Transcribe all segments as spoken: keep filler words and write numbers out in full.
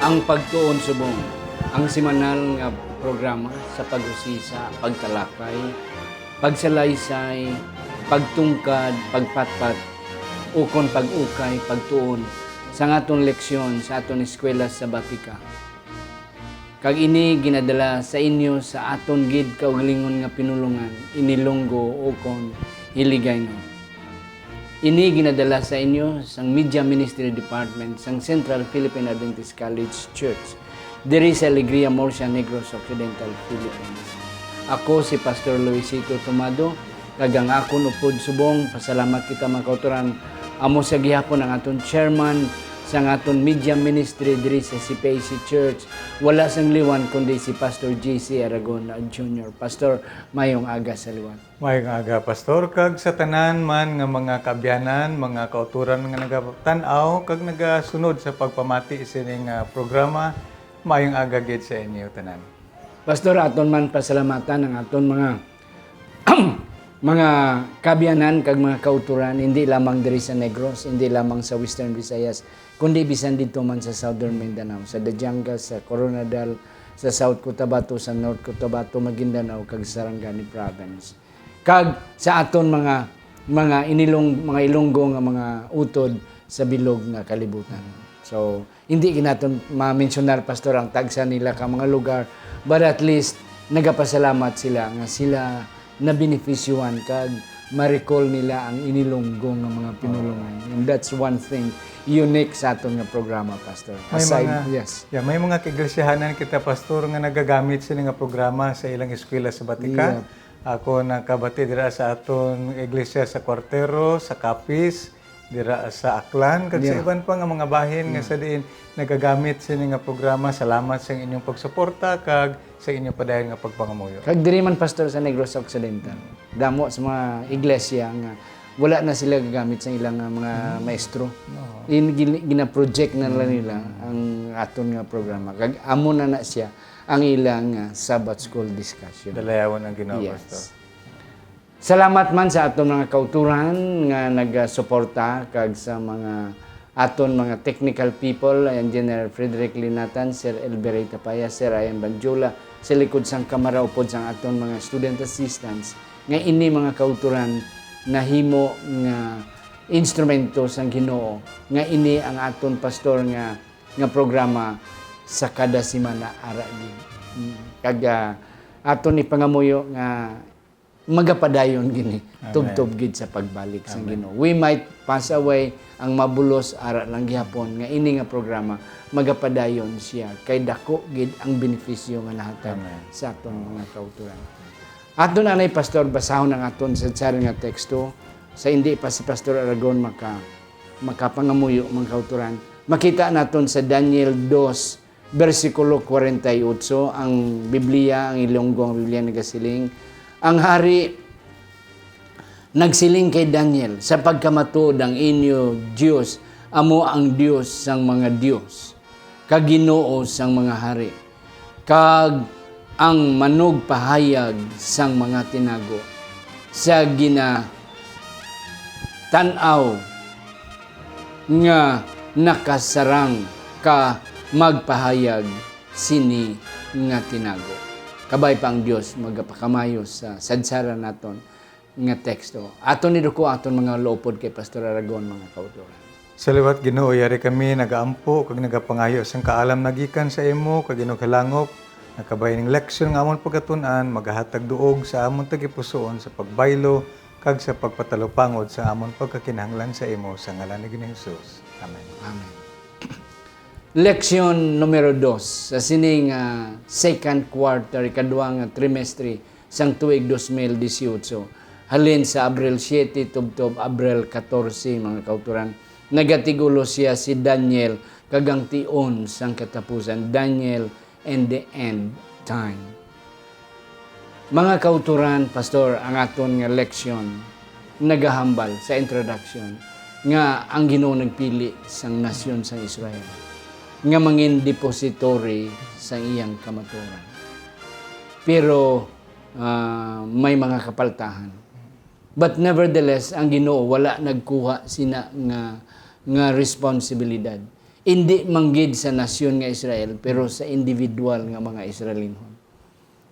Ang pagtuon subong, ang semanal nga programa sa pag-usisa, pagtalakay, pagsalaysay, pagtungkad, pagpatpat, ukon pag-ukay, pagtuon sa aton leksyon sa aton eskwela sabatika. Kag ini ginadala sa inyo sa aton gid kaugalingon nga pinulongan, Inilonggo ukon Hiligaynon. Ini ginadala sa inyo sang Media Ministry Department sang Central Philippine Adventist College Church, diri sa Alegria, Murcia, Negros Occidental, Philippines. Ako si Pastor Luisito Tomado, kag ang akon upod subong, pasalamat kita, mga kautoran, amo sa gihapon ang aton chairman sang aton media ministry diri sa C P A C Church, wala sang liwan kundi si Pastor J C Aragon Junior Pastor, mayong aga sa liwat. Maayong aga, Pastor, kag sa tanan man nga mga kaabyanan, mga kautoran nga nagatan-aw kag nagasunod sa pagpamati sining, ah, programa. Maayong aga gid sa inyo tanan. Pastor, aton man pasalamatan ang aton mga, mga kaabyanan kag mga kautoran, hindi lamang diri sa Negros, hindi lamang sa Western Visayas, kundi bisan didto man sa Southern Mindanao, sa Dajanga, sa Koronadal, sa South Cotabato, sa North Cotabato, Maguindanao, kag Sarangani Province. Kag sa aton mga, mga inilong-, mga Ilonggo nga mga utod sa bilog nga kalibutan. So, hindi ginaton ma-mensionar, Pastor, ang tagsa nila ka mga lugar, but at least nagapasalamat sila nga sila nabenefisyuhan kag ma-recall nila ang Inilonggo nga mga pinulongan. And that's one thing unique sa aton nga programa, Pastor. May Aside, mga, yes. Yeah, may mga kaiglesiyahanan kita, Pastor, nga nagagamit sini nga programa sa ilang eskwela sabatika. Yep. Ako nakabati dira sa aton iglesia sa Cuartero, sa Capiz, dira sa Aklan, kag sa Yeah. iban pa nga mga bahin nga Yeah. sa diin nagagamit sini nga programa. Salamat sa inyong pagsuporta kag sa inyong padayon nga pagpangamuyo. Kag diri man, Pastor, sa Negros Occidental, damo sa mga iglesia nga wala na sila gagamit sa ilang, ah, mga Mm. maestro. Oo. In-, gin-, gina-project na lang Mm. nila ang aton nga programa. Kag amo na na siya ang ilang, ah, Sabbath School discussion. Dalayawon ang Ginoo, Yes. Pastor. Salamat man sa aton mga kauturan nga nagasuporta kag sa mga aton mga technical people, Engineer Frederick Linatan, Sir Elberay Tapaya, Sir Ian Banjula, sa likod sang kamera upod sang aton mga student assistants, nga ini mga kauturan nahimo nga instrumento sang Ginoo, nga ini ang aton pastor nga, nga programa sa kada semana ara gid. Mm. Kag, ah, aton ipangamuyo nga magapadayon gini, Amen. tubtob gid sa pagbalik sang Amen. Ginoo. We might pass away, ang mabulos ara lang gihapon nga ini nga programa magapadayon siya, kay dako gid ang benepisyo nga nahatag Amen. sa aton mga kauturan. Aton anay, Pastor, basahon ang aton sadsaran nga teksto. Sa indi pa si Pastor Aragon maka-, makapangamuyo, mga kauturan, makita naton sa Daniel dos, bersikulo kwarenta y ocho, ang Biblia, ang Ilonggo nga Biblia nagasiling, ang hari nagsiling kay Daniel, "Sa pagkamatuod ang inyo Dios amo ang Dios sang mga dios, kag Ginoo sang mga hari, kag ang manugpahayag sang mga tinago, sa ginatan-aw nga nakasarang ka magpahayag sini nga tinago." Kabay pa ang Dios magapakamayo sa sadsaran naton nga teksto. Aton iduko aton mga luopod kay Pastor Aragon, mga kauturan. Sa liwat, Ginoo, yari kami nagaampo kag nagapangayo sang kaalam nagikan sa imo kag inugalangop, nga kabay ning leksyon nga amon pagkatun-an magahatag duog sa amon tagipusoon sa pagbaylo kag sa pagpatalupangod sa amon pagkakinahanglan sa imo, sa ngalan ni Ginoong Jesus. Amen. Amen. Leksyon numero dos, sa sining, ah, second quarter, ikadua nga trimestre sang tuig dos mil dieciocho, halin sa Abril siete tubtob Abril catorce, mga kauturan, nagatig-ulo siya si Daniel kag ang tion sang katapusan, Daniel and the End Time. Mga kauturan, Pastor, ang aton nga leksyon nagahambal sa introduction nga ang Ginoo nagpili sang nasyon sang Israel nga mangin depository sang iyang kamatuoran. Pero, ah, may mga kapaltahan. But nevertheless, ang Ginoo wala nagkuha sina nga, nga responsibilidad. Indi man gid sa nasyon nga Israel, pero sa individual nga mga Israelinhon.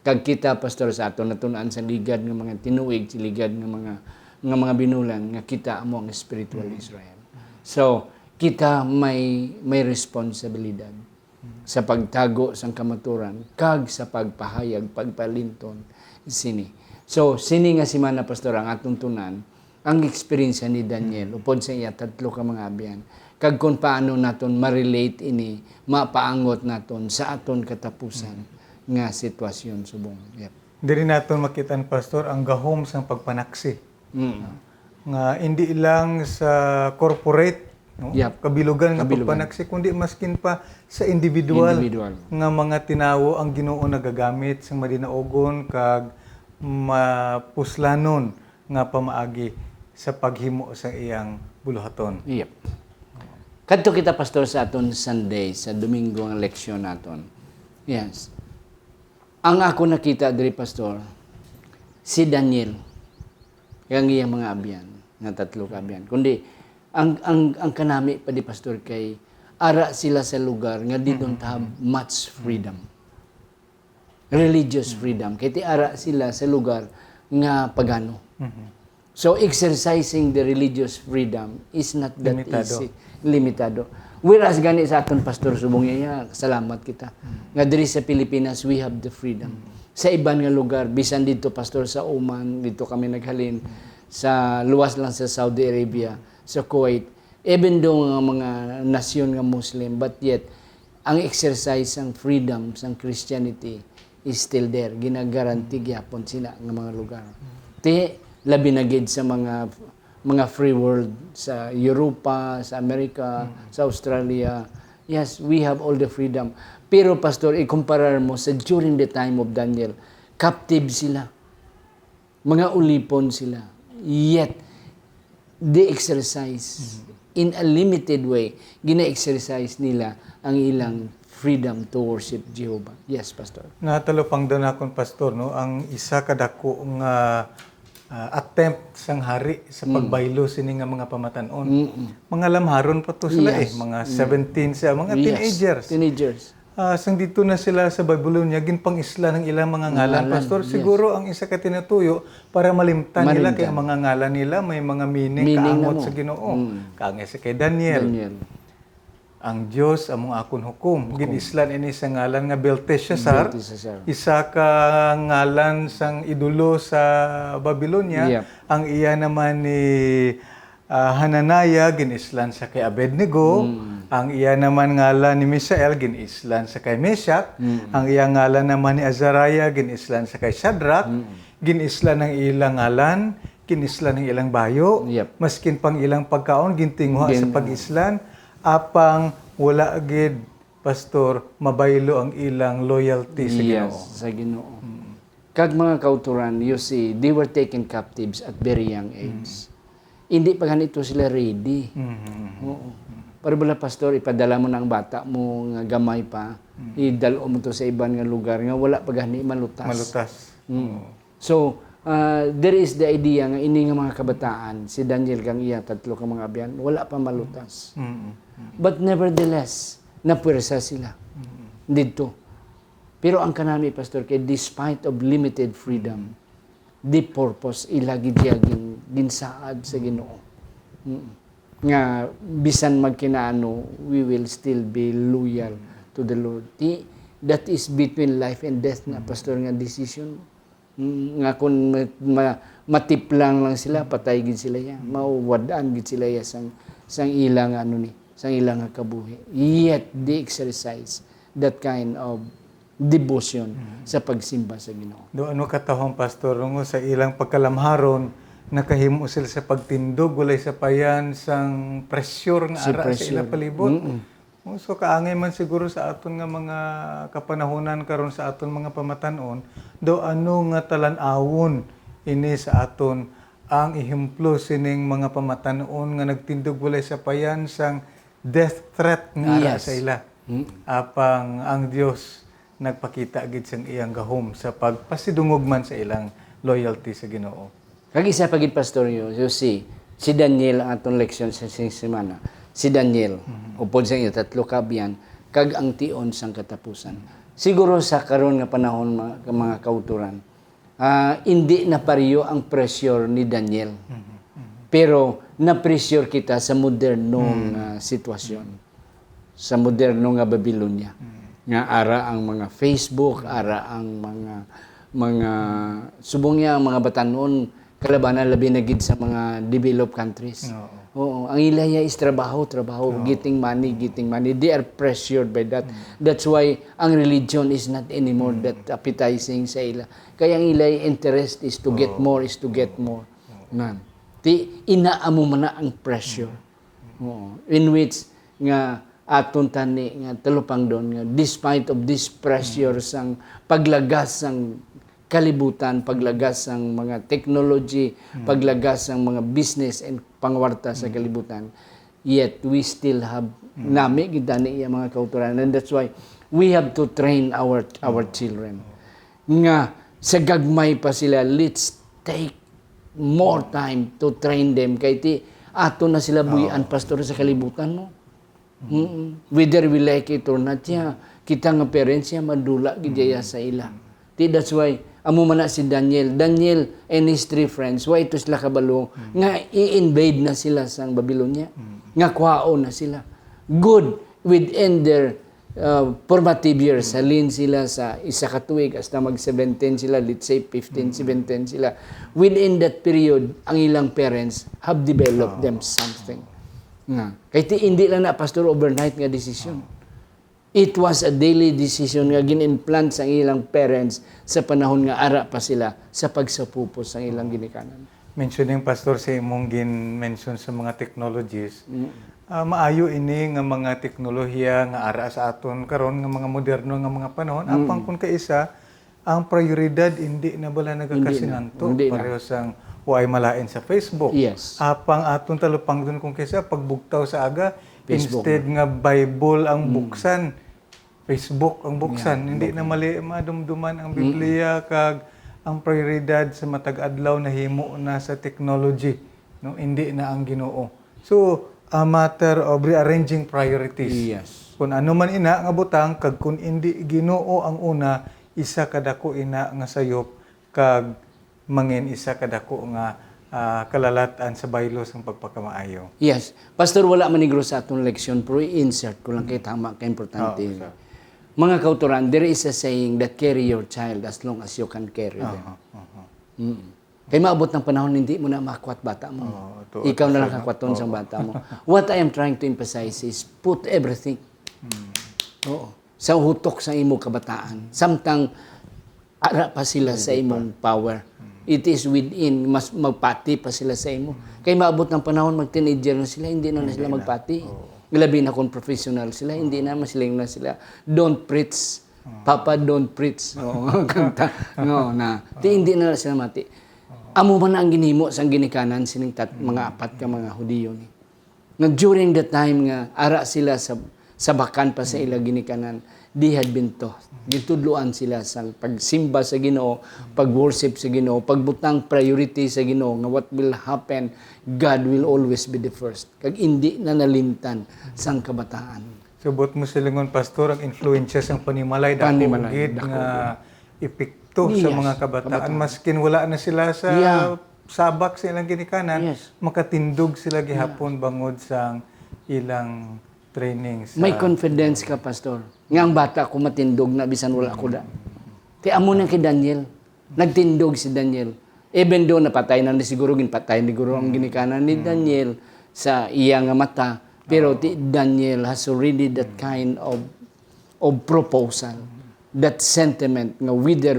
Kag kita, Pastor, sa aton natun-an sa ligad nga mga tinuig, sa ligad nga mga, nga mga binulan, nga kita amo ang spiritual Israel. So, kita may, may responsibilidad sa pagtago sang kamaturan kag sa pagpahayag, pagpalinton sini. So, sini nga semana, Pastor, ang atong tun-an, ang eksperyensya ni Daniel upod sa iya tatlo ka mga abyan, kag kon paano naton ma-relate ini, mapaangot naton sa aton katapusan nga sitwasyon subong. Yep. Diri naton makita, Pastor, ang gahom sang pagpanaksi. Mm. Nga hindi lang sa corporate, no? Yep. Kabilugan nga Kabilugan. Pagpanaksi, kundi maskin pa sa individual Individual. Nga mga tinawo ang Ginoo nagagamit sang madinaogon kag mapuslanon nga pamaagi sa paghimo sa iyang buluhaton. Yep. Kadto kita, Pastor, sa aton Sunday, sa Domingo ang leksyon naton. Yes. Ang ako nakita diri, Pastor, si Daniel, ang iyang mga abyan, nga tatlo ka abyan. Kundi, ang, ang, ang kanami pa di, Pastor, kay ara sila sa lugar nga they don't have much freedom. Religious freedom. Kay ti ara sila sa lugar nga pagano. Mhm. So, exercising the religious freedom is not that Limitado. Easy. Limitado. Whereas gani sa aton, Pastor, subong niya, salamat kita. Mm. Nga diri sa Pilipinas, we have the freedom. Mm. Sa iban nga lugar, bisan dito, Pastor, sa Oman, dito kami naghalin, sa luwas lang sa Saudi Arabia, sa Kuwait, even though nga mga nasyon nga Muslim, but yet, ang exercise sang freedom sang Christianity is still there. Ginagaranti gyapon sina nga mga lugar. Ti, labi na gid sa mga, mga free world, sa Europa, sa Amerika, Mm. sa Australia. Yes, we have all the freedom. Pero, Pastor, ikumparar mo sa during the time of Daniel, captive sila. Mga ulipon sila. Yet, they exercise Mhm. in a limited way. Gina-exercise nila ang ilang freedom to worship Jehovah. Yes, Pastor. Natalupangdan nakon, Pastor, no, ang isa ka dako nga, ah, attempt sang hari sa Mm. pagbaylo sini nga mga pamatan-on. Mm-mm. Mga lamharon pa to sila, Yes. eh, mga Mm. seventeen sa mga Yes. Teenagers. Teenagers. Ah, sang didto na sila sa Babylonia, ginpang-islan ang ilang mga ngalan, Ngalan, Pastor. Yes. Siguro ang isa ka tinutuyo para malimtan nila, kay Malimtan. Ang mga ngalan nila may mga meaning, Meaning kaangot na mo. Sa Ginoo. Mm. Kaangay sa kay Daniel. Daniel. Ang Dios among akon hukom. Hukom. Gin-islan ini sa ngalan nga Belteshazzar, Belteshazzar. Isa ka ngalan sang idolo sa Babylonia. Yep. Ang iya naman ni ah, Hananiah, gin-islan sa kay Abednego. Mm. Ang iya naman ngalan ni Misael, gin-islan sa kay Meshach. Mm. Ang iya ngalan naman ni Azariah, gin-islan sa kay Shadrach. Mm. Gin-islan ang ilang ngalan, gin-islan ang ilang bayo. Yep. Maskin pang ilang pagkaon, gintinguha sa Gin- pag-islan. Apang wala gid, Pastor, mabaylo ang ilang loyalty sa Yes, Ginoo. Sa Ginoo. Mm. Kag mga kauturan, you see, they were taken captives at very young age. Mm. Hindi pa ganito sila ready. Mm. Oo. Pero bala, Pastor, ipadala mo na ang bata mo nga gamay pa, Mm. idal-o mo to sa iban nga lugar nga wala pa gani malutas. Malutas. Mm. Oo. So, ah, there is the idea nga ini nga mga kabataan, si Daniel kang iya tatlo ka mga abyan, wala pa malutas. Mm. Mm. But nevertheless, napwersa sila Mm. didto. Pero ang kanami, Pastor, kay despite of limited freedom, the purpose ila gid iya gin-, ginsaad sa Ginoo. Mm. Nga bisan magkinaano, we will still be loyal to the Lord. Ti-, that is between life and death na, Pastor, nga decision. Mm, nga kung ma-, ma-, matiplang lang sila, patay gid sila iya. Mawad-an gid sila iya sang, sang ilang ano ni, sang ilang nga kabuhi. Yet, they exercise that kind of devotion Mm. sa pagsimba sa Ginoo. Do ano katahom, Pastor, nga sa ilang pagkalamharon, nakahimo sila sa pagtindog, walay sapayan sang pressure nga Sa ara sa pressure. Ilang palibot. Mm-mm. Oh, so kaangay man siguro sa aton nga mga kapanahunan karon sa aton mga pamatan-on, do ano nga talan-awon ini sa aton ang ehemplo sining mga pamatan-on nga nagtindog walay sapayan sang death threat nga ara Yes. sa ila. Mm. Apang ang Dios nagpakita gid sang iyang gahom sa pagpasidungog man sa ilang loyalty sa Ginoo. Kag isa pa gid, Pastor, you, you see, si Daniel ang aton leksyon sa sing semana. si Daniel, upod sa iya tatlo ka abyan, kag ang tion sang katapusan. Siguro sa karon nga panahon, mga, mga kautoran, ah, indi na pareho ang pressure ni Daniel. Pero na-pressure kita sa moderno nga sitwasyon, sa moderno nga Babilonia, nga ara ang mga Facebook, ara ang mga, mga, subong niya ang mga batanon, kalabanan labi na gid sa mga developed countries. Oo. Oo, ang ila iya is trabaho, trabaho, getting money, getting money. They are pressured by that. That's why ang religion is not anymore that appetizing sa ila. Kaya ang ila interest is to get more, is to get more. Nan. Ti, ina amo man na ang pressure. Oo. In which nga aton tani nga talupangdon nga despite of this pressure sang paglagas sang kalibutan, paglagas sang mga technology, paglagas sang mga business and pangwarta sa kalibutan, yet we still have nami gid tani iya mga kautoran. And that's why we have to train our our children nga sa gagmay pa sila, let's take more time to train them. Kay ti, ato na sila buy-an, pastor, sa kalibutan, no? Mm. Whether we like it or not, ya, kita nga parents, ya, madula gid ya sa ila. Ti, that's why, amo man na si Daniel. Daniel and his three friends, wa ito sila kabalo nga i-invade na sila sang Babylonia, nga kwaon na sila. Good, within their, uh, formative years, halin sila sa isa ka tuig hasta mag seventeen sila, let's say fifteen, seventeen sila. Within that period, ang ilang parents have developed them something. Nga. Kay ti, hindi lang na, pastor, overnight nga desisyon. It was a daily decision nga gin-implant sang ilang parents sa panahon nga ara pa sila sa pagsapupos sang ilang ginikanan. Mentioning, pastor, sa imong gin-mention sa mga technologies, ah, maayo ini nga mga teknolohiya nga ara sa aton karon nga mga moderno nga mga panahon. Apang kun kaisa, ang prioridad hindi na bala nagakasinanto, hindi na. Pareho sang waay malain sa Facebook. Yes. Apang aton talupangdon kung kisa pagbugtaw sa aga, Facebook instead na. Nga Bible ang buksan, Facebook ang buksan. Yeah, hindi na mali madumduman ang Biblia, kag ang prioridad sa matag adlaw nahimo na sa technology, no? Hindi na ang Ginoo. So, a matter of rearranging priorities. Yes. Kung ano man ina nga butang, kag kung indi Ginoo ang una, isa ka dako ina nga sayop, kag mangin isa ka dako nga, ah, kalalat-an sa baylo sang pagpakamaayo. Yes. Pastor, wala man ni guro sa aton leksyon, pero i-insert ko lang kay tama, kay importante. Oo, sir. Mga kautoran, there is a saying that carry your child as long as you can carry them. Aha, aha. Mm. Kay maabot ang panahon, hindi mo na makwat bata mo. Oo, to-, Ikaw na lang kakwat, kakwaton sang bata mo. What I am trying to emphasize is put everything. Mm. Oo. Sa hutok sa imo kabataan. Samtang ara pa sila sa imong power. Mm. It is within, mas magpati pa sila sa imo. Mm. Kay maabot ang panahon, mag-teenager na sila, hindi na, na sila magpati. Oo. Labi na kung professional sila, hindi na, masiling na sila, "Don't preach. Papa, don't preach." Oo, kanta. No, na. Ti, hindi na sila mati. Amo man ang ginhimo sang ginikanan sining tat-, mga apat ka mga Hudiyo ni. Nga during the time nga ara sila sa, sa bakan pa sa ila ginikanan, they had been taught. Gintudloan sila sa pagsimba sa Ginoo, pag-worship sa Ginoo, pagbutang priority sa Ginoo, nga what will happen, God will always be the first. Kag indi na nalimtan sang kabataan. So, buot mo silingon, Pastor, ang influensya sang panimalay dako gid nga epekto sa mga kabataan. Yes, kabataan. Maskin wala na sila sa sabak sa ilang ginikanan, makatindog sila gihapon bangod sang ilang training sa... May confidence ka, Pastor, nga ang bata ko matindog na bisan wala ko da. Kay amo na kay Daniel. Nagtindog si Daniel. Even though napatay na ni siguro, ginpatay ni guro ang ginikanan ni Daniel sa iya nga mata. Pero ti Daniel has already that kind of, of proposal, that sentiment nga whether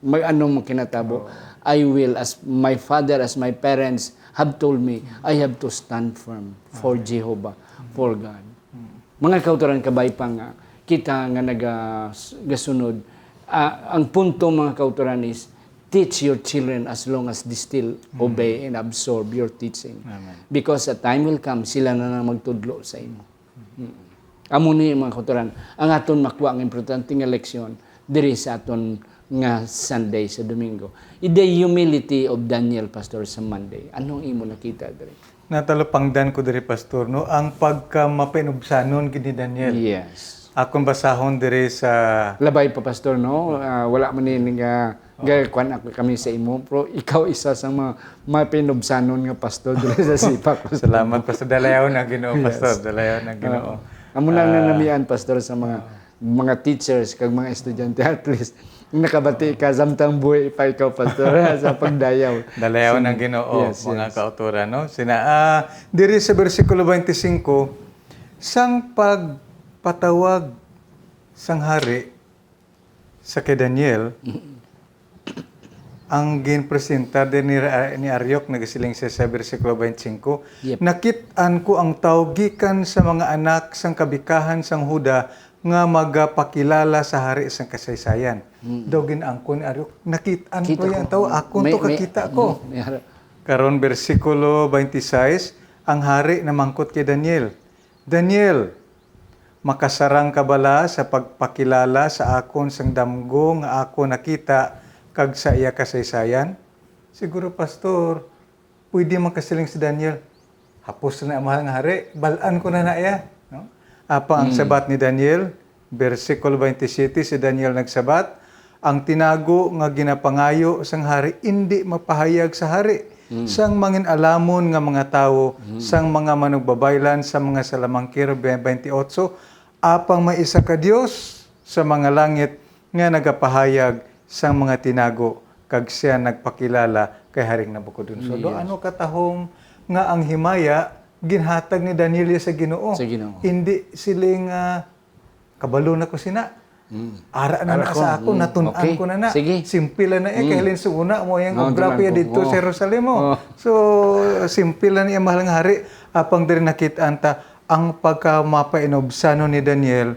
mag-ano man kinatabo, I will, as my father, as my parents have told me, I have to stand firm for Jehovah, for God. Mga kautoran, kabay pa nga kita nga naga-, gasunod, ah, ang punto, mga kautoran, is teach your children as long as they still obey and absorb your teaching. Amen. Because a time will come, sila na lang magtudlo sa imo. Mm. Amo ni, mga kautoran, ang aton makuha nga importante nga leksyon diri sa aton nga Sunday, sa Domingo. The humility of Daniel, Pastor, sa Monday. Anong imo nakita diri? Natalupangdan ko diri, Pastor, no, ang pagka mapainubsanon gid ni Daniel. Yes. Akon basahon diri sa Labay pa, Pastor, no? Ah, wala man ni nga, nga kwan ako kami sa imo, pero ikaw isa sa mga mapinubsanon nga pastor diri sa Sipak, Pastor. Salamat, Pastor. Dalayawon ang Ginoo, Yes. Pastor. Dalayawon ang Ginoo. Ah, amo na ang Ah. nanamian, Pastor, sa mga, mga teachers kag mga estudyante. At least, nakabati ka, samtang buhi pa ikaw, Pastor, sa pagdayaw. Dalayawon ang Ginoo, Yes, mga yes. kauturan, no? Sina, ah, diri sa bersikulo twenty-five, sang pagpatawag sang hari sa kay Daniel, ang ginpresenta din ni, ni Ariok, nagasiling siya sa bersikulo twenty-five, Yep. "Nakit-an ko ang tawo gikan sa mga anak sang kabikahan sang Huda nga magapakilala sa hari sang kasaysayan." Mm. Daw gin-angkon ni Ariok, "Nakit-an ko Kita yung ko. tawo, akon May, to may, kakita ko." mm, may har- Karon, bersikulo twenty-six, ang hari namangkot kay Daniel, "Daniel, makasarang ka bala sa pagpakilala sa akon sang damgo nga akon nakita kag sa iya kasaysayan?" Siguro, Pastor, pwede makasiling si Daniel, "Hapos na, mahal nga hari, bal-an ko na na iya." No? Apang ang Mm. sabat ni Daniel, bersikulo twenty-seven, si Daniel nagsabat, "Ang tinago nga ginapangayo sang hari indi mapahayag sa hari, Mm. sang mangin-alamon nga mga tawo, Mm. sang mga manugbabaylan, sa mga salamangkir." Be-, twenty-eight, "Apang may isa ka Dios sa mga langit nga nagapahayag sang mga tinago, kag siya nagpakilala kay Haring Nabucodonosor." Do Yes. ano katahom nga ang himaya ginhatag ni Daniel sa Ginoo? Sa Ginoo. Hindi siling, ah, "Kabalo na ko sina. Mm. Ara na Ara na ko. sa ako, Mm. natun-an Okay. ko na na." Sige. Simple lang na eh, Mm. kay halin sa una, mo yang No, obra ko ya natun-an ko. dito Oo. sa Jerusalem, oh. Oo. So, simple lang niya, mahal nga hari. Apang diri nakit-an ta ang pagkamapainobsano ni Daniel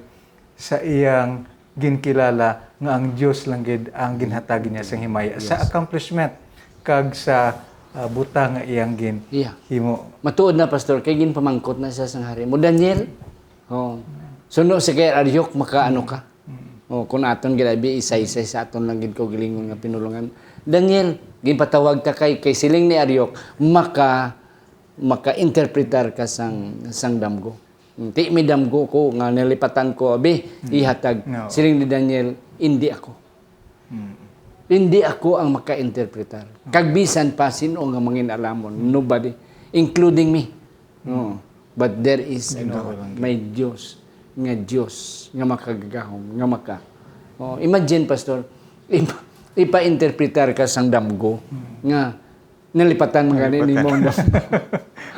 sa iyang ginkilala nga ang Dios lang gid ang ginhatag niya sang himaya sa Yes. accomplishment kag sa, ah, butang nga iyang gin-, Yeah. himo. Matuod na, Pastor, kay ginpamangkot na siya sang hari mo, "Daniel, oh, suno sa kay Ariok, makaano ka? Mm. Oh, kung aton gid abi, isa-isa sa aton lang gid kaugalingon nga pinulungan. Daniel, ginpatawag ta kay, kay siling ni Ariok, maka, maka-interpretar ka sang, sang damgo. Ti may damgo ko nga nalipatan ko, abi, Mm. ihatag." No. Siling ni Daniel, "Indi ako. Mm. Indi ako ang maka-interpretar. Kag bisan pa sino nga mangin-alamon, nobody, including me. Mm. No. But there is a Ginoo God, lang. may Dios, nga Dios, nga makagagahom, nga maka." Oh, imagine, Pastor, ipa-, ipa-interpretar ka sang damgo Mm. nga nalipatan man gani Nalipatan. nimo ang damgo.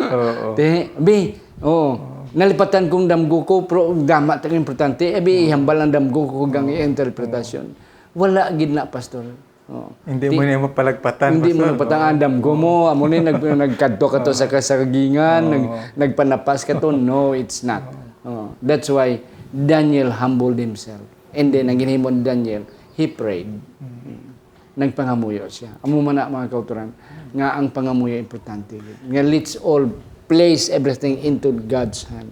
Oo. Te, bi, oo. Oo. Nalipatan kong damgo ko, pero dama ta importante, abi, Oo. ihambal ang damgo ko kung Oo. interpretasyon. Wala gid na, Pastor. Oo. Hindi Di-, mo na mapalagpatan, hindi mo Pastor. nagpatang Oo. ang damgo mo, amo ni nag-, nagkadto ka to Oo. sa kasagingan, nag-, Oo. nagpanapas ka to. No, it's not. Oo. Oo. That's why Daniel humbled himself. And then, ang ginhimo ni Daniel, he prayed. Mm. Nagpangamuyo siya. Amo man na, mga kauturan, nga ang pangamuyo importante gid. Nga let's all place everything into God's hand.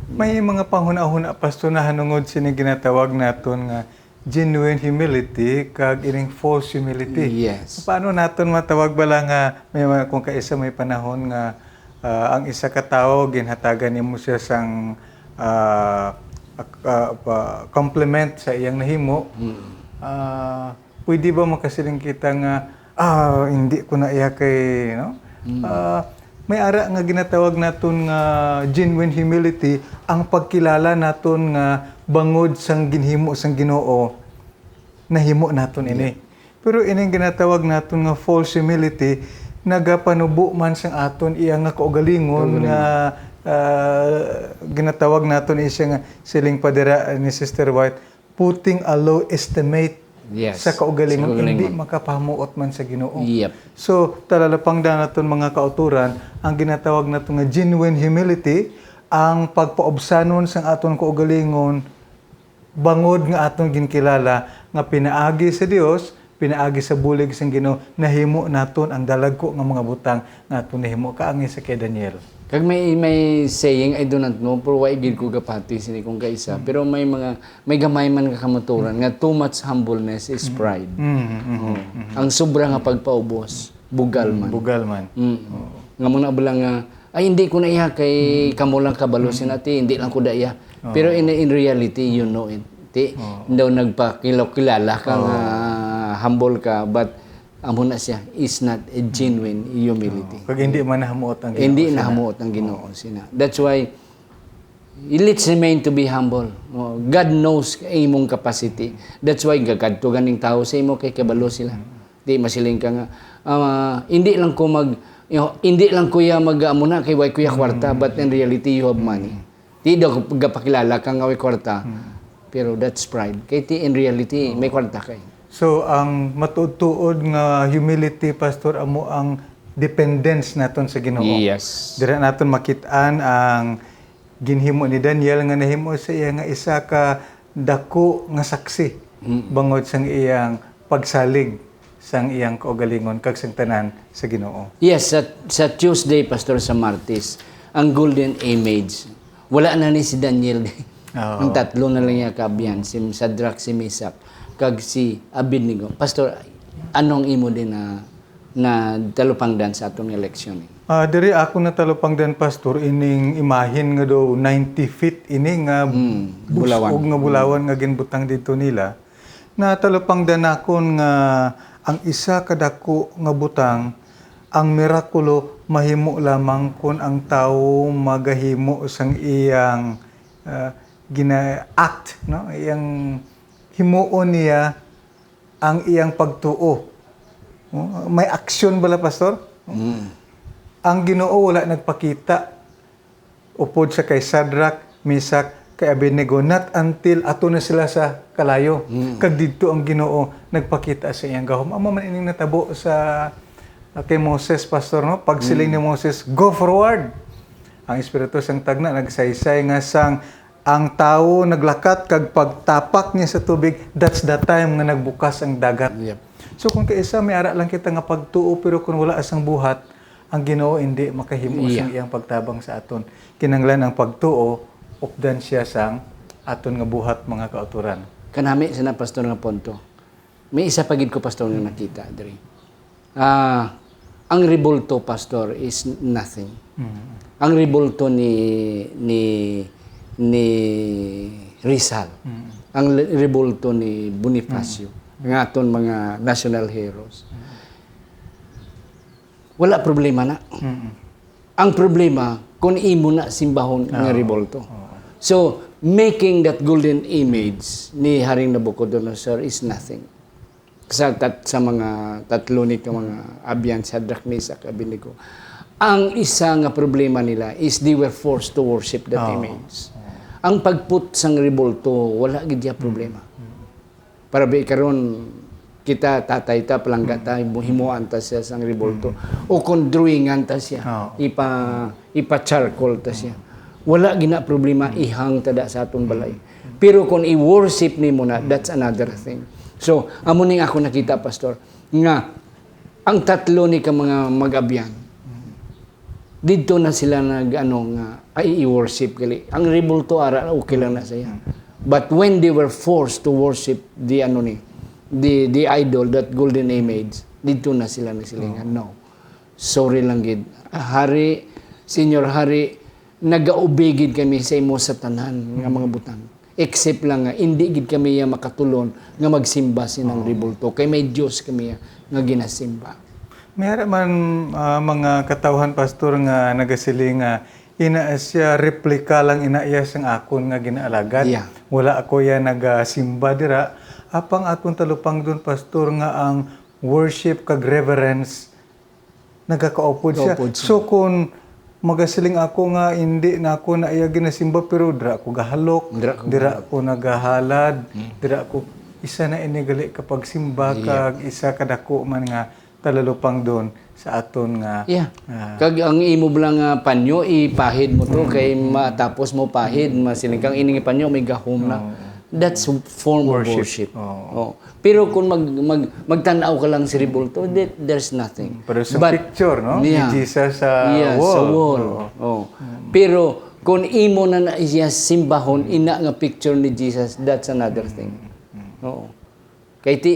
May mga panghuna-huna, Pastor, nahanungod sini ginatawag naton nga genuine humility kag ining false humility. Yes. Paano naton matawag bala nga may mga, kung kaisa may panahon nga, ah, ang isa ka tawo ginhatagan nimo siya sang, ah, ak-, ah, pa-, compliment sa iyang nahimo? Mm. Ah, pwede ba makasiling kita nga, "Ah, hindi ko na iya kay," no? Mm. Ah, may ara nga ginatawag naton nga genuine humility, ang pagkilala naton nga bangod sang ginhimo sang Ginoo, nahimo naton ini. Yeah. Pero ining ginatawag naton nga false humility, nagapanubo man sang aton iya nga kaugalingon Kaugalingon. nga, ah, ginatawag naton siya nga siling pa dira ni Sister White, putting a low estimate Yes, sa kaugalingon, sa kaugalingon. hindi makapahamuot man sa Ginoo. Yep. So, talalapangdan naton mga kauturan, ang ginatawag nato nga genuine humility, ang pagpaubsanon sang aton kaugalingon, bangod nga aton ginkilala nga pinaagi sa Dios, pinaagi sa bulig sang Ginoo, nahimo naton ang dalagko nga mga butang nga aton nahimo, kaangay sa kay Daniel. Kag may, may saying, I do not know, pero wa gid ko gapati sini kung kaisa, Mm. pero may mga, may gamay man nga kamaturan nga too much humbleness is Mm. pride. Mm, mm, Oh. mm. Ang sobra nga pagpaubos, bugal Mm, man. bugal man. Mm. Oo. Nga muna ba lang nga, "Ay, hindi ko na iya kay kamo lang kabalo sina ti, hindi lang ko da iya." Pero in, in reality, you know it. Ti, daw nagpakilala ka nga humble ka, but amo na siya, is not a genuine humility. Kag hindi man nahamuot ang Ginoo Hindi sina. nahamuot ang Ginoo sina. That's why, let's remain to be humble. Oh, God knows imong capacity. That's why gakadto ganing tawo sa imo kay kabalo sila. Di masiling ka nga, "Ah, hindi lang ko mag, you know, hindi lang ko ya mag, amo na, kay way ko ya kwarta," but in reality, you have money. Di daw gapakilala ka nga way kwarta. Pero that's pride. Kay ti in reality, may kwarta kay. So, ang matuod-tuod nga humility, Pastor, amo ang dependence naton sa Ginoo. Yes. Dira naton makit-an ang ginhimo ni Daniel nga nahimo sa iya nga isa ka dako nga saksi Mm. bangod sang iyang pagsalig sang iyang kaugalingon kag sang tanan sa Ginoo. Yes, sa, sa Tuesday, Pastor, sa Martes, ang golden image, wala na ni si Daniel. Oo. Ang tatlo na lang niya kaabyan, si Shadrach, si Meshach, kag si Abednego. Pastor, anong imo din na, na talupangdan sa atong eleksyon? Ah, diri ako na talupangdan, Pastor, ining imahin nga daw ninety feet ini nga Hmm, bulawan. bus-og nga bulawan nga ginbutang didto nila. Natalupangdan nakon nga ang isa ka dako nga butang, ang mirakulo mahimo lamang kon ang tawo magahimo sang iyang, ah, gina-act, no? Iyang himuon niya ang iyang pagtuo. Oh, may aksyon bala, Pastor? Mm. Ang Ginoo wala nagpakita upod sa kay Shadrach, Meshach, kay Abednego, not until ato na sila sa kalayo. Mm. Kag didto ang Ginoo nagpakita sa iyang gahom. Amo man ining natabo sa, ah, kay Moses, Pastor, no? Pagsiling ni Mm. Moses, "Go forward." Ang Espiritu sang Tagna nagsaysay nga sang ang tawo naglakat kag pagtapak niya sa tubig, that's the time nga nagbukas ang dagat. Yep. So, kung kaisa, may ara lang kita nga pagtuo, pero kung wala sang buhat, ang Ginoo indi makahimo Yeah. sang iyang pagtabang sa aton. Kinahanglan ang pagtuo, updan siya sang aton nga buhat, mga kautoran. Kanami sina, Pastor, nga punto. May isa pa gid ko, Pastor, nga nakita diri. Ah, ang rebulto, Pastor, is nothing. Mm. Ang rebulto ni, ni, ni Rizal, Mm. ang le-, rebulto ni Bonifacio, Mm. nga aton mga national heroes. Mm. Wala problema na. Mm. Ang problema, kung imo na simbahon nga Ah, rebulto. Oo. So, making that golden image ni Haring Nabucodonosor is nothing. Sa tat-, sa mga tatlo ni ka mga abyan, Shadrach, Meshach, Abednego. Ang isa nga problema nila is they were forced to worship that Oo. image. Oo. Ang pagput sang rebulto, wala gid siya problema. Mm. Para ba karon, kita, tatay ta, palangga ta, himuan ta siya sang rebulto. Mm. O kung drawingan ta siya, Oo. ipa-, ipa-charcoal ta siya. Wala gina problema, ihang ta da sa aton balay. Mm. Pero kung i-worship nimo na, that's another thing. So, amo ning ako nakita, Pastor, nga ang tatlo ni ka mga mag-abyan, didto na sila nag, ano, nga, ay, i-worship gali. Ang rebulto ara, okay lang na sa iya. But when they were forced to worship the, ano ni, the, the idol, that golden image, didto na sila nagsilingan, "No. Sorry lang gid. Hari, Señor Hari, nagaubigid kami sa imo sa tanan nga mga butang." Except lang nga, indi gid kami iya makatulon nga magsimba sinang Oh. rebulto. Kay may Dios kami iya nga ginasimba. May ara man, ah, mga katawhan, Pastor, nga nagasiling nga, "Ina siya, replika lang ina iya sang akon nga ginaalagad. Yeah. Wala ako iya nagasimba dira." Apang aton talupangdon, Pastor, nga ang worship kag reverence nagakaupod siya. Kaupod siya. So, kung magasiling ako nga hindi na ako na iya ginasimba, pero dira ako gahalok, Dira ako dira gahalok. ako nagahalad, Mm. dira ako, isa na ini gali ka pagsimba, Yeah. kag isa ka dako man nga talalupangdon sa aton nga, Yeah. ah, Kag ang imo bala nga panyo, ipahid mo to, Mm. kay matapos mo pahid, masiling kang ining panyo, may gahom na. Oo. That's form of Worship. worship. Oo. Oh. Pero kung mag, mag, magtan-aw ka lang sa rebulto, that, there's nothing. Pero sa But, picture, no? yeah. Ni Jesus sa Yeah, wall. sa wall. Oo. Oh. Mm. Pero kung imo na na siya simbahon, ina nga picture ni Jesus, that's another thing. Mm. Oo. Kay ti,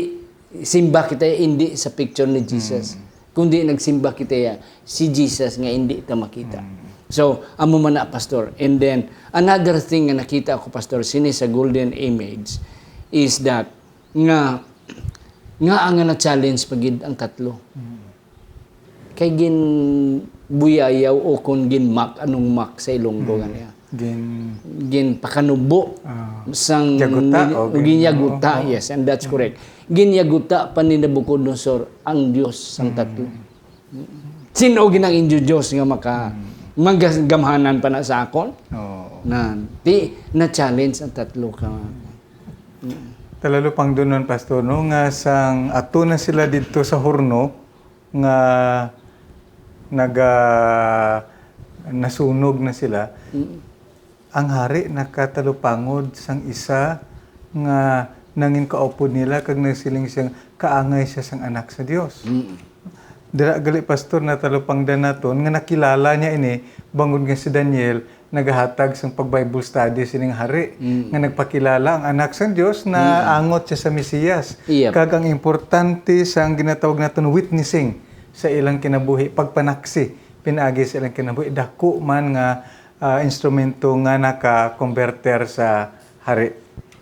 simba kita hindi sa picture ni Jesus. Mm. Kundi nagsimba kita ya, si Jesus nga hindi ta makita. Mm. So, amo man na, Pastor. And then, another thing nga nakita ko, Pastor, sini sa golden image is that nga, nga ang nga na-challenge pa gid ang tatlo. Mm. Kay ginbuyayaw o kung ginmak, anong mak sa Ilonggo Mm. nga niya? Gin- Ginpakanubo Ah. sang Yaguta, ni-, o gin-, ginyaguta, oo. Yes, and that's Mm. correct. Ginyaguta pa ni Nabucodonosor ang Dios sang Mm. tatlo. Sin-o gid ang inyo Dios nga maka-, Mm. manggamhanan pa na sa akon? Oo. Na, di, na-challenge ang tatlo ka. Talalo pang dunon, Pastor, no, nga sang ato na sila didto sa horno, nga naga-, nasunog na sila, Mm. ang hari nakatalupangod sang isa nga nangin kaupod nila kag nagsiling siya, "Kaangay siya sang Anak sa Dios." Mm. Dira gali, Pastor, natalupangdan naton nga nakilala niya ini, bangod nga si Daniel nagahatag sang pag-Bible study sining hari, Mm. nga nagpakilala ang Anak sang Dios na Mm. angot siya sa Mesiyas. Yep. Kag ang importante sang ginatawag naton witnessing sa ilang kinabuhi, pagpanaksi pinaagi sa ilang kinabuhi, dako man nga, ah, instrumento nga naka-converter sa hari.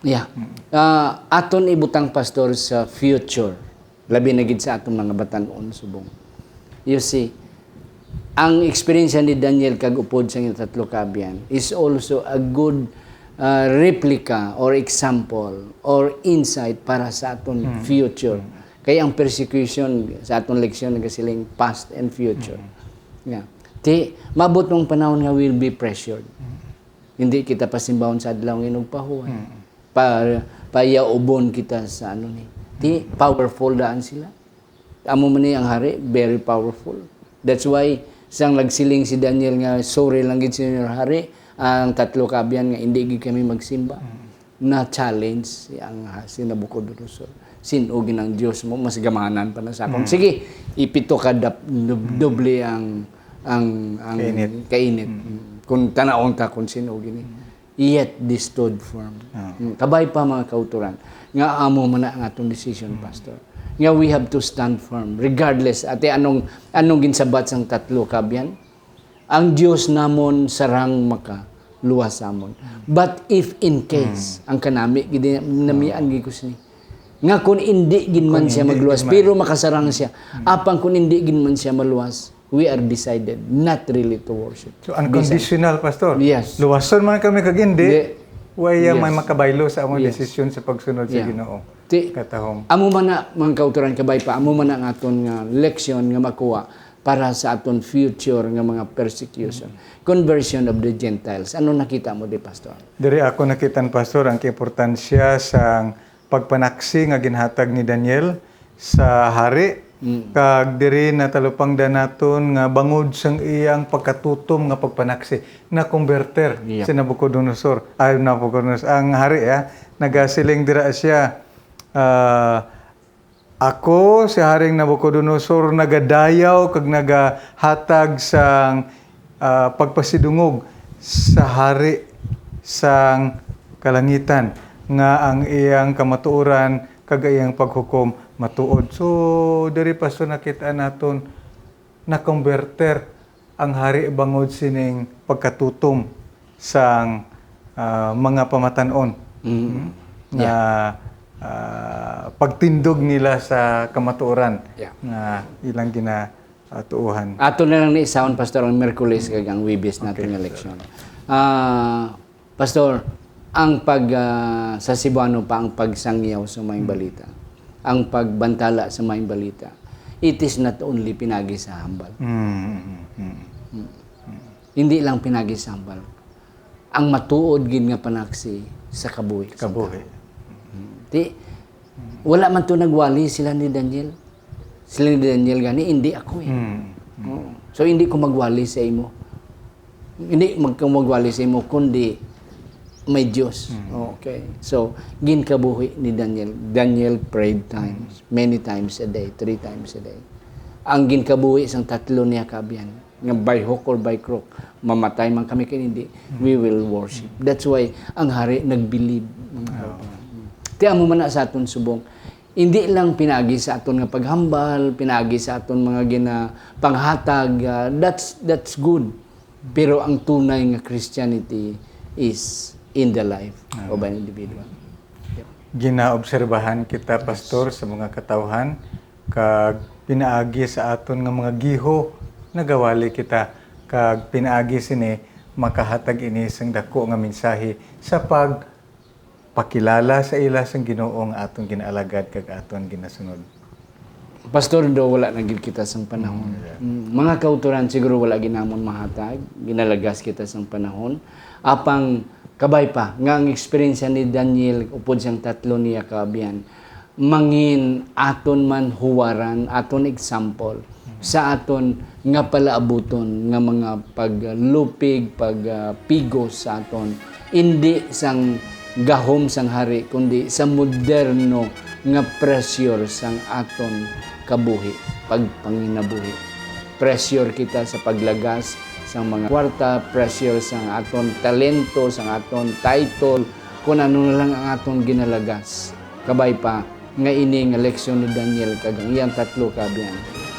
Yeah. Mm. Ah, aton ibutang, Pastor, sa future. Labi na gid sa aton mga batan-on subong. You see, ang eksperyensya ni Daniel kag upod sang tatlo ka abyan is also a good, uh, replica or example or insight para sa aton Mm. future. Mm. Kay ang persecution sa aton leksyon nagasiling past and future. Mm. Yeah. Ti, maabot ang panahon nga we'll be pressured. Mm. Hindi kita pasimbahon sa adlaw nga inugpahuan. Mm. Pa-, payaubon kita sa ano ni. Ti, powerful daan sila. Amo man ni ang hari, very powerful. That's why, sang nagsiling si Daniel nga, "Sorry lang gid, Señor Hari, ang tatlo ka abyan nga hindi gid kami magsimba." Mm. Na-challenge si, ang, si Nabucodonosor. "Sin-o gid ang Dios mo, mas gamhanan pa na sa akon." Mm. Sige, ipito ka dap-, dub-, Mm. doble ang, ang, ang Kainit. kainit. Mm. Kung tanawon ta kung sin-o gini. Mm. Yet they stood firm. Ah. Mm. Kabay pa, mga kautoran, nga amo man na ang atong decision, Mm. Pastor. Nga we have to stand firm, regardless, ate, anong, anong ginsabat sang tatlo ka abyan? Ang Dios namon sarang makaluwas sa amon. Mm. But if in case, Mm. ang kanami, gid, namian Oo. gid ko sini. Nga kung hindi gid man Kung siya hindi magluwas, gid man. pero makasarang siya. Mm. Apang kung hindi gid man siya maluwas, we are decided not really to worship. So, unconditional, Pastor. Yes. Luwason man kami kag hindi, Hindi. way, uh, may Yes. makabaylo sa among Yes. desisyon sa pagsunod sa Yeah. Ginoo. Ti-, Katahom. amo man na, mga kautoran, kabay pa, amo man na ang aton nga leksyon nga makuha para sa aton future nga mga persecution. Mm. Conversion of the Gentiles. Ano nakita mo di, Pastor? Diri ako nakitan, Pastor, ang kaimportansya sang pagpanaksi nga ginhatag ni Daniel sa hari, Mm. kag diri natalupangdan naton nga bangod sang iyang pagkatutom nga pagpanaksi, nakomberter Yep. si Nabucodonosor, ay, Nabucodonosor, ang hari, ah, nagasiling dira siya, ah, "Ako, si Haring Nabucodonosor, nagadayaw kag nagahatag sang, ah, pagpasidungog sa hari sang kalangitan, nga ang iyang kamatuoran kag iyang paghukom matuod." So, diri, Pastor, nakit-an naton nakomberter ang hari bangod sining pagkatutom sang, ah, mga pamatan-on. Mm. Mm. Nga, Yeah. ah, pagtindog nila sa kamatuoran Yeah. nga ilang ginatuohan. Ato na lang ni isaon, Pastor, ang Miyerkules kag ang Huwebes nato Okay, nga sir. leksyon. Ah, Pastor, ang pag, ah, sa Cebuano pa, ang pagsangyaw sa maayong Hmm. balita, ang pagbantala sa maayong balita, it is not only pinagi sa hambal. Hmm, hmm, hmm. Hmm. Hindi lang pinagi sa hambal. Ang matuod gid nga panaksi sa kabuhi. Kabuhi. Hmm. Di, wala man to nagwali sila ni Daniel. Sila ni Daniel gani, "Hindi ako eh." Hmm. Oo. So, hindi ko magwali sa imo. Hindi mag-, magwali sa imo, kundi may Diyos. Mm. Okay. So, ginkabuhi ni Daniel. Daniel prayed times, Mm. many times a day, three times a day. Ang ginkabuhi sang tatlo niya ka abyan, nga by hook or by crook, mamatay man kami kay hindi, Mm. we will worship. Mm. That's why ang hari nag-believe, mga Oo. kapatid. Kaya mo man na sa aton subong, hindi lang pinagi sa aton nga paghambal, pinagi sa aton mga gina-, panghatag, ah, that's, that's good. Pero ang tunay nga Christianity is in the life of an individual. Ginaobserbahan kita, Pastor, sa mga katawhan, kag pinaagi sa aton nga mga giho, nagawali kita, kag pinaagi sini, makahatag ini sang dako nga mensahe sa pagpakilala sa ila sang Ginoo nga aton ginaalagad kag aton ginasunod. Pastor, do wala na gid kita sang panahon. Mm, yeah. Mm, mga kautoran, siguro wala gid namon mahatag, ginalagas kita sang panahon. Apang kabay pa nga ang eksperyensya ni Daniel upod sang tatlo niya ka abyan, mangin aton man huwaran, aton example sa aton nga palaabuton nga mga paglupig, pagpigos sa aton, indi sang gahom sang hari, kundi sa moderno nga pressure sang aton kabuhi, pagpanginabuhi. Pressure kita sa paglagas sang mga kwarta, pressure sang aton talento, sang aton title, kun ano na lang ang aton ginalagas. Kabay pa nga ini nga leksyon ni Daniel kag ang iyang tatlo ka abyan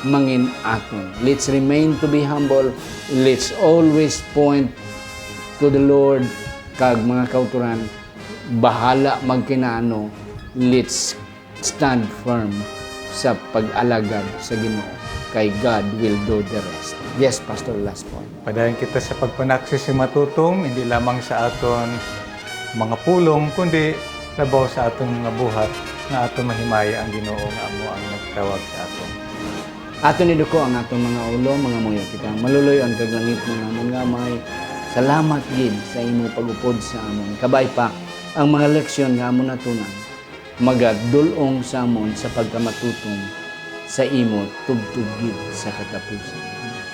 mangin aton. Let's remain to be humble. Let's always point to the Lord, kag mga kautoran, bahala magkinaano, let's stand firm sa pag-alagad sa Ginoo, kay God will do the rest. Yes, Pastor, last point. Padayon kita sa pagpanaksis sa matutom, hindi lamang sa aton mga pulong, kundi labaw sa aton mga buhat, nga aton mahimaya ang Ginoo nga amo ang nagtawag sa aton. Aton iduko ang aton mga ulo, mga muyo kita. Maluloy-on kag langitnon nga amon nga Amay, salamat gid sa imo pag-upod sa amon. Kabay pa ang mga leksyon nga amon natunan, magadul-ong sa amon sa pagkamatutom sa imo tubtob gid sa katapusan.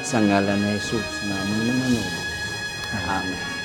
Sa ngalan ni Jesus nga amon manunubos. Amen.